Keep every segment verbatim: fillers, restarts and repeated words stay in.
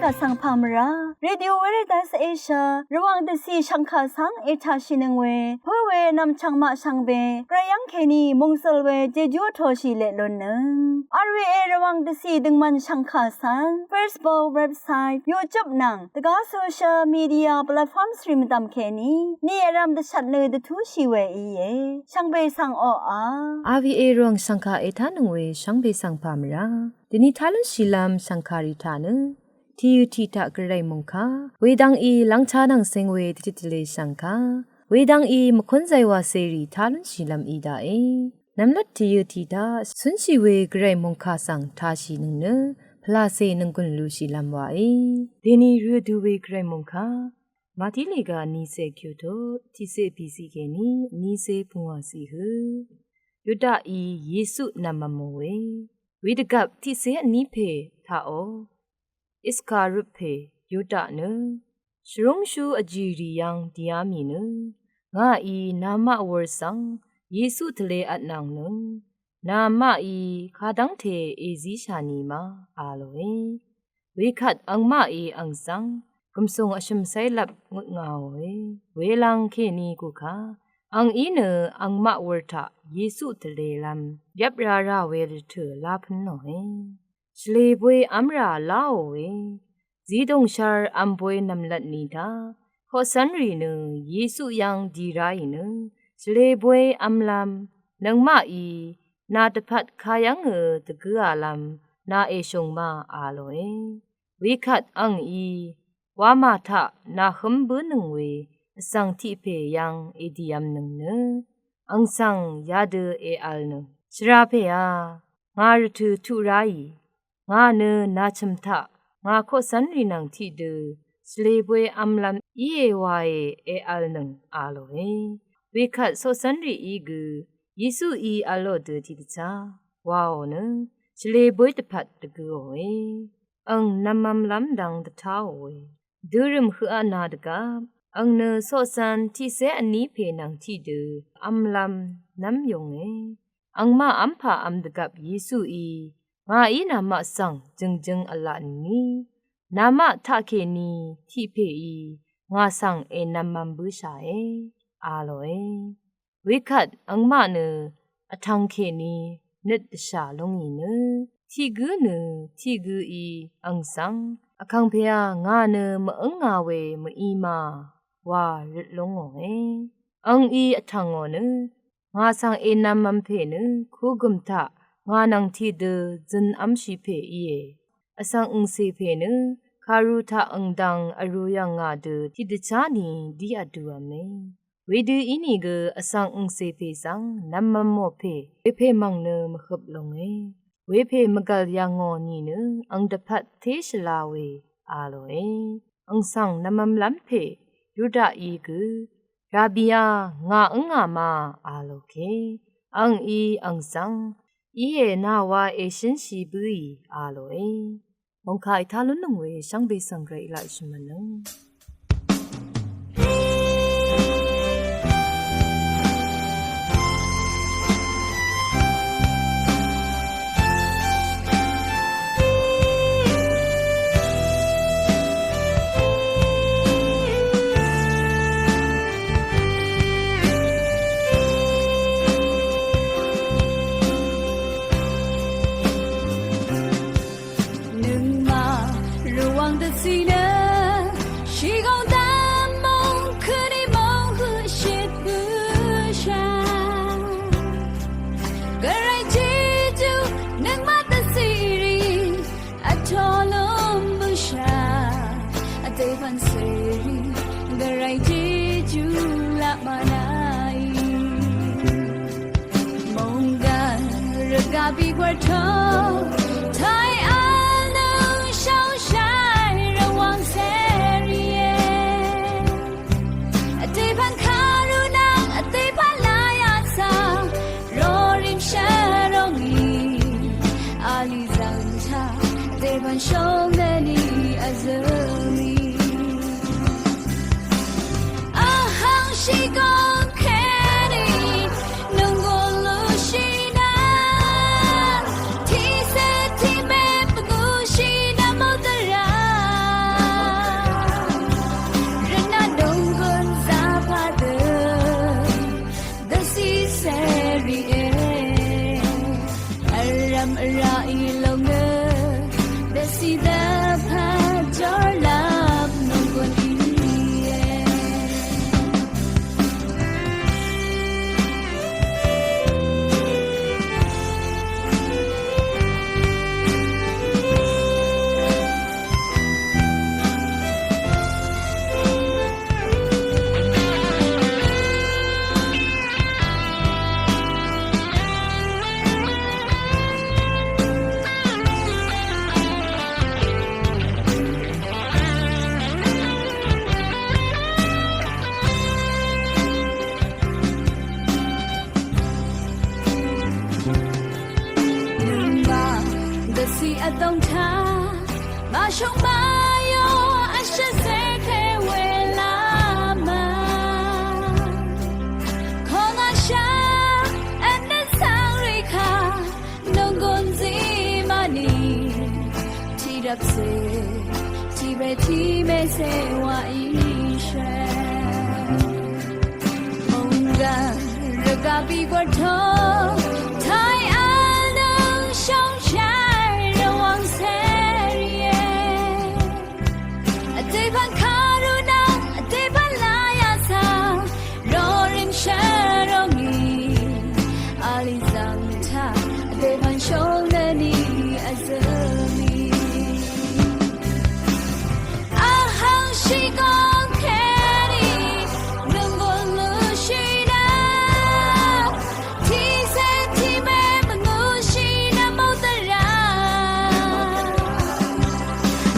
Vsvng pà mvrá Radio Veritas Asia Rvwàng dvcì shv̀ngkà svng ètàshìnøng we pǿ we nv̀mchv̀ng maq shvngbe gvray yv́ng kèní mòngsøl we jejú vtōshì leq lunnøng. R V A Rvwàng dvcì døngmvn shv̀ngkà svng Facebook, website, YouTube nvng dvgá social media platforms rì mvdv̀m kèní ni vrv̄m dvshvt nø dvtúshì we íe. Shvngbe svng oqà R V A Rvwàng shv̀ngkà ètánøng we shvngbe svng pà mvrá dvni tá lúnshìlv́m shv̀ngkàrì taq nø tìyø̀ tiq taq gvray mòngkà wedvng í lv́ngchá nvng seng we dvjøt dvlē shv̀ngkà wedvng í mvkúnzay wàcèrì tá lúnshìlv́m í daqe. Nvmlat tìyø̀ tiq taq cúnshì we gvray mòngkà svng tāshìnøng nø pvlàcè nònggùn lushìlv́m wàe. Dèni rø dø we gvray mòngkà Màtí lèga vnícé kyuto tiqcé bìciq kèní vnícé pungwàciq hø. Yuda í Yesu nv̀mv̄mò we wedvgvp tiqcé vní pè taqò Iskariot pè Yuda nø shvrúngshú vjìrì yv́ng dìá mì nø ngàí namaq wur svng Yesu tvlē vtnv̀ng nø namaqí kadv́ngte èzíshà ni ma a lòe. Wekvt angmaqí ang svng gv̀msùng vshø̀m céylvp ngutngàòe. Welvng kèní kukà angí nø angmaq wur taq Yesu tvlēlv́m yvp rarà we rvtø̀ lá pǿnòe. Shvlē bóy v́mrà láòe. Zidòngshvr v́m bóy nv̀mlat ni taq koqcv́nrì nø Yesu yv́ng dì ráì nø shvlē bóy v́mlv́m nøngmaqí nà dvpvt kayv́ngø dvgǿàlv́m nà èshùng ma a lòe. Wekvt angí wamà taq nàhǿm bǿnøng we vsvng tiq pè yv́ng èdìvmnøng nø ang svng yadø èvlnøng shvra pèá ngà rvtø̀ tuq ráì ngà nø nàchø̀m taq ngà koqcv́nrì nvng tiqdø shvlē bóy v́mlv́m íe wae èvlnøng a lòe. Wekvt coqcv́nrìí gø Yesuí v̄lò dø tiqdvchá waò nø shvlē bóy dvpvt dvgø̄òe. Ang nv̄mv̄mlv́m dvng dvtáòe. Dørø̀m høqá na dvgvp ang nø coqcv́n tiqcé vní pè nvng tiqdø v́mlv́m nv́m yunge. Angmaq v́mpà v̄m dvgvp Yesuí ngàí namaq svng jø̀ngjøng v̄laqnìní namaq taqkèní tiq pèí ngà svng ènv̄mv̄m bǿshàe a lòe. Wekvt angmaq nø vtvng kèní nøt dvshà lúngì nø tiq gǿ nø tiq gǿí ang svng vkàngpèá ngà nø mv-ǿngā we mv-í ma wa røt lúngòe. Angí vtv̀ngò nø ngà svng ènv̄mv̄m pè nø kugø̀m taq ngà nvng tiqdø zøn v́mshì pè íe. Vsvng angcè pè nø kàru taq angdvng vrū yv̀ngà dø tiqdvchá ni dí vdūv̄me. Wedø ínìgø vsvng angcè pè svng nv̄mv̄mò pè wepè mv̀ng nø mvhøp lúnge. Wepè mvgv̀l yà ngò nìnø ang dvpvt té shvla we a lòe. Ang svng nv̄mv̄mlv́m pè Yudaí gø Rabiá, ngà ǿngà ma a lòke. Angí ang svng íe, nà wa èshǿnshì bǿì a lòe. Mòngkà ètá lúnnøng we shvngbe svng gvray laq shvmvnøng. Nøngmaq Rvwàng dvcì nø shìgòng dvm mòng køni mòng høqshit bǿshà. Gvray Jejú nøngmaq dvcì rì vtolum bǿshà. Vdè pv̀n cèrì Gvray Jejú laq mànàì. Mònggàn rvgaq bì gwv̀r tong tàí vl nø shàushaì Rvwàng cèrìe. Vdè pv̀n kàru nvng vdè pv̀n laya svng rorim shvro ngì. Vlì zv̀ng taq vdè pv̀n shóngnøni vzø̀ngì. Vhvng shìgòng kèní nònggùn lúshì nvng tiqcé Chungmayo ashazeke welama. Kongasha anasangri ka nungunzi mani. Tirapse, tibetime sewa ishe. Mungga, ragabi gwarto, tai anung shongshai rawang serie. Adeban karuna, adeban layasa, rorim sharongi, alizangta, adeban shongnani azumi. Ahang shigong keni, nungun lushina. Tise time mengushina motara.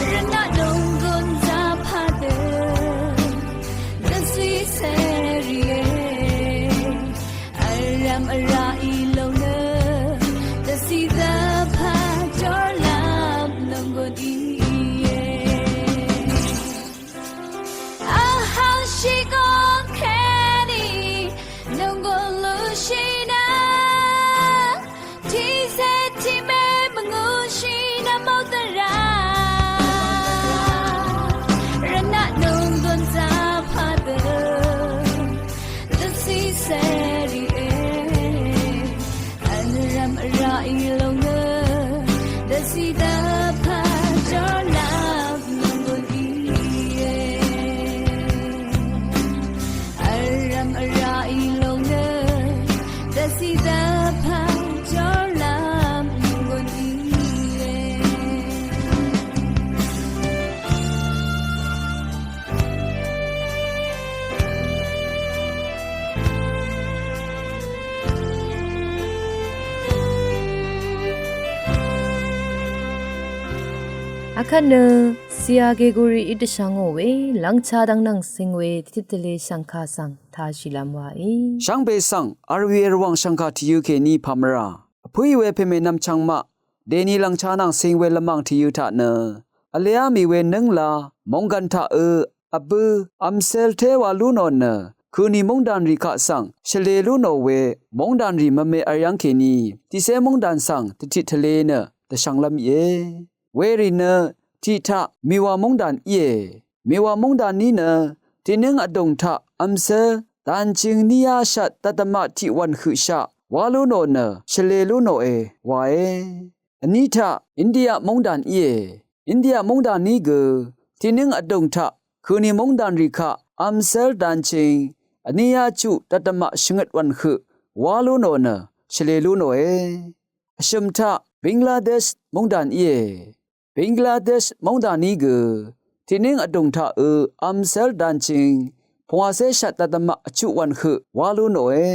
Rena nungun zapade. Desi serie. Aram ara ilone. Desi dapa jorlam nungun iye. Ahang shigong keni nungun lushina. Tise time mengushina motara. Rena nungun zapade. Desi serie. Aram ara ilone. Desi dapa jorlam nungun iye. Aram ara ilone. Desi dapa jorlam nungun iye. Akvt nø Siya Geguri í dvshvngò we lvngcha dvng nvng sing we titvtele shvngka svng tashilvm wae. Shvngbe svng arwi arwang shvngka tiyø keni pamra. Vpø̄ í we peme nvmchvng maq deni lvngcha nvng sing we lvmang tiyø taq nø vleá mì we nøngla monggan taq ø vbø̄ vmsel tewa lú nò nø køni mongdanrì kaq svng shvlē lú nò we mongdanrì mvme vyv́ng keni tiqcé mongdan svng dvtit tvle nø dvshvnglv́m íe. Werì nø tiq taq Mìwà mongdan íe. Mìwà mongdan ní nø tiqnǿng vdùng taq vmsel danching níyá shat dvdvmaq tiq wv̀n høqshaq wá lú nò nø shvlē lú nòe wae. Vní taq India mongdan íe. India mongdan ní gø tiqnǿng vdùng taq køni mongdanrì kaq vmsel danching vníyá chuq dvdvmaq shvngøt wv̀n høq wá lú nò nø shvlē lú nòe. Vshø̀m taq Bangladesh mongdan íe. Bangladesh mongdan ní gø tiqnǿng vdùng taq ø vmsel danching pungwàcé shat dvdvmaq vchuq wv̀n høq wá lú nòe.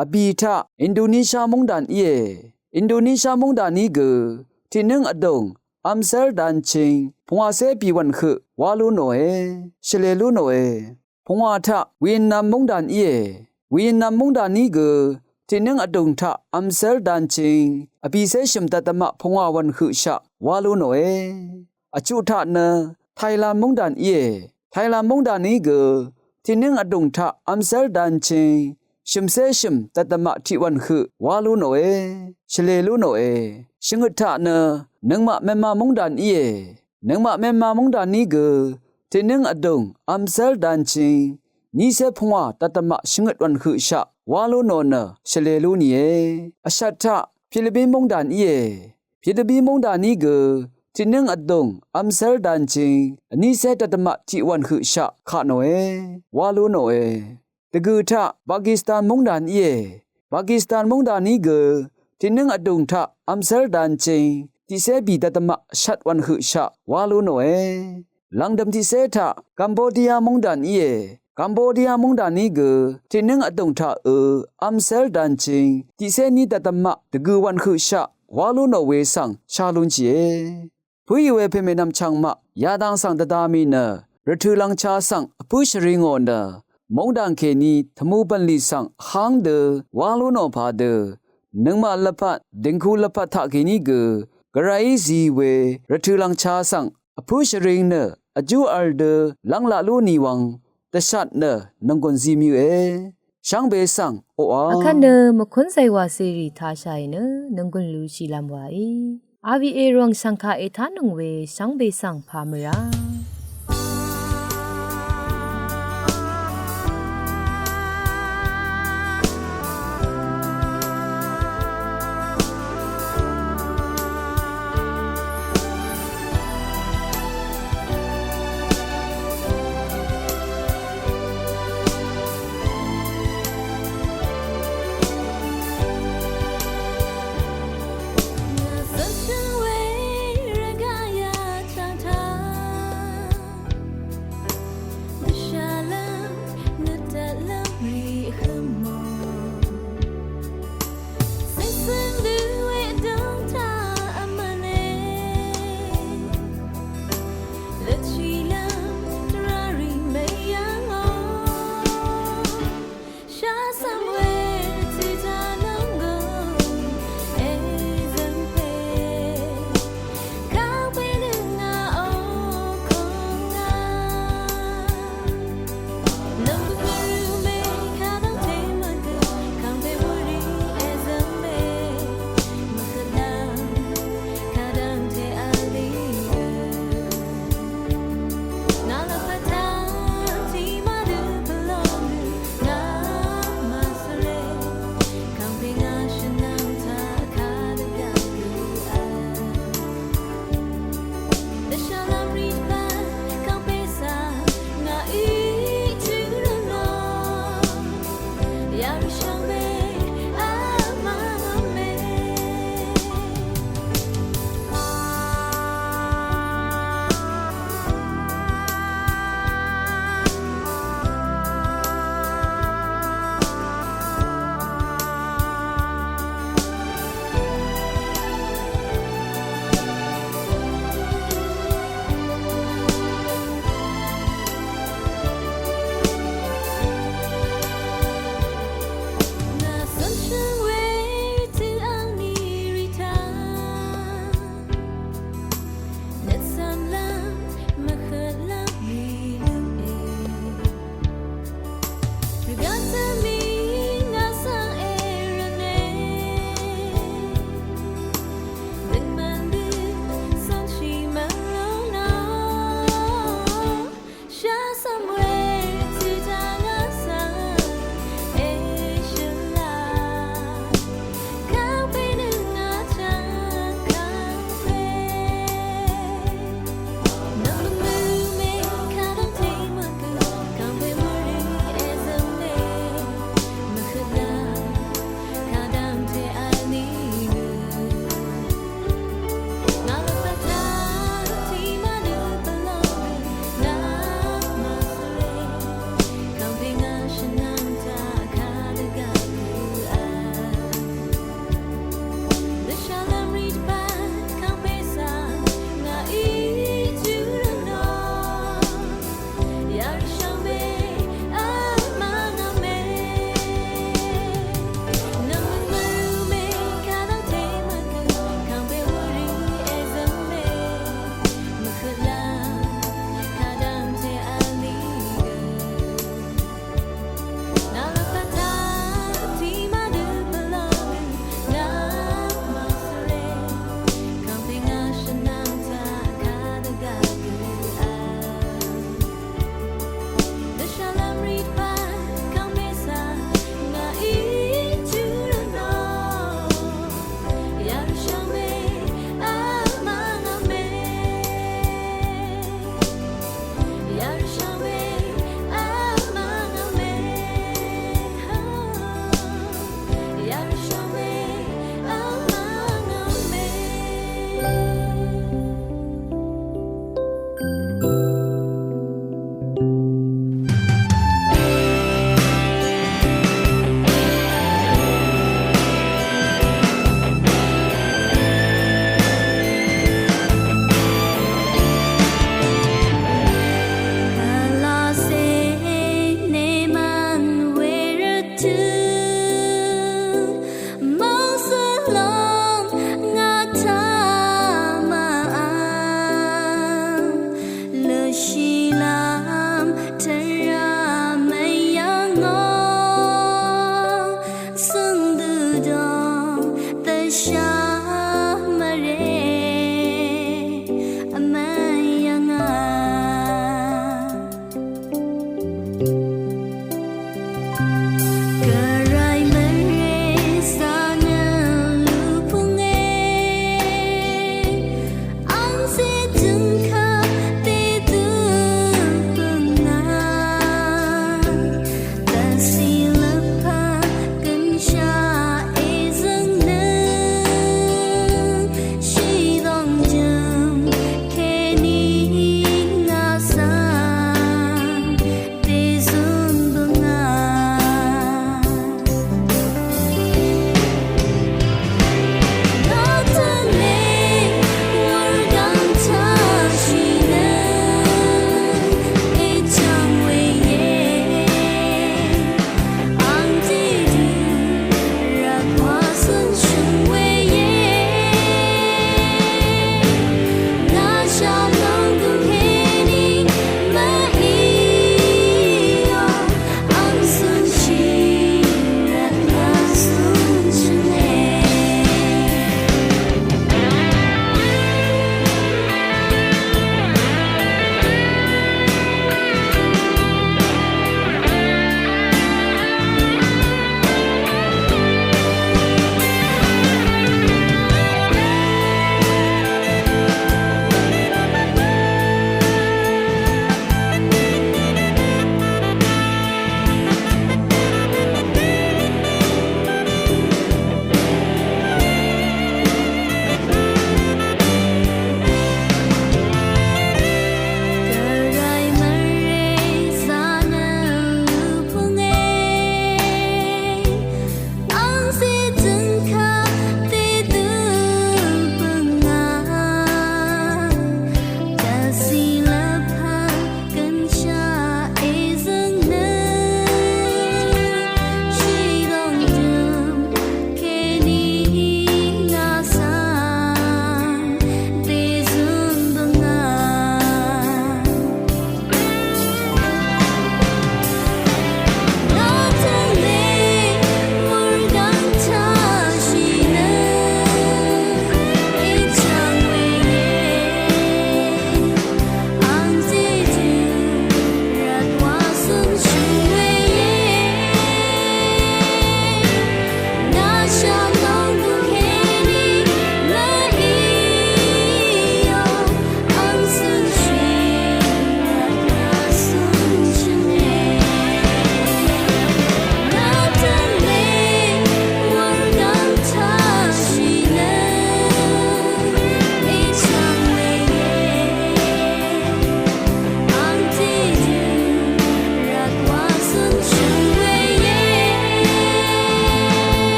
Vbì taq Indonesia mongdan íe. Indonesia mongdan ní gø tiqnǿng vdùng vmsel danching pungwàcé bì wv̀n høq wá lú nòe. Shvlē lú nòe. Pungwà taq Vietnam mongdan íe. Vietnam mongdan ní gø tiqnǿng vdùng taq vmsel danching vbìcé shø̀m dvdvmaq pungwà wv̀n høqshaq wá lú nòe. Vchuq taq nø Thailand mongdan íe. Thailand mongdan ní gø tiqnǿng vdùng taq vmsel danching shø̀mcé shø̀m dvdvmaq tiq wv̀n høq wá lú nòe. Shvlē lú nòe. Shvngøt taq nø nøngmaq Myanmar mongdan íe. Nøngmaq Myanmar mongdan ní gø tiqnǿng vdùng vmsel danching nícé pungwà dvdvmaq shvngøt wv̀n høqshaq wá lú nò nø shvlē lú nìe. Vshat taq Philippin mongdan íe. Philippin mongdan ní gø tiqnǿng vdùng vmsel danching vnícé dvdvmaq tiq wv̀n høqshaq kaq nòe wá lú nòe. Dvgø̀ taq Pakistan mongdan íe. Pakistan mongdan ní gø tiqnǿng vdùng taq vmsel danching tiqcé bì dvdvmaq shat wv̀n høqshaq wá lú nòe. Lv̀ngdø̀m tiqcé taq Cambodia mongdan íe. Cambodia mongdan ní gø tiqnǿng vdùng taq ø vmsel danching tiqcé ní dvdvmaq dvgø̀ wv̀n høqshaq wá lú nò we svng shá lúnshìe. Pø̄ í we pème nvmchvng maq yadang svng dvda mì nø rvtø̀ lvngcha svng vpǿ shvri ngò nø mongdan kèní tvmū bv̀nlì svng vháng dø wá lú nò padø nøngmaq lvpat dìngku lvpat taq kèní gø gvray í zi we rvtø̀ lvngcha svng Vpǿ shvring nø vjú v̄l dø lv́ng laq lú nì wvng dvshat nø nònggùn zi mø̀e. Shvngbe svng oqà. Vkvt nø mvkún zaywà cèrì tashàì nø nònggùn lushìlv́m wàí. R V A rv̀ng shv̀ngkà ètánøng we shvngbe svng pà mvrá.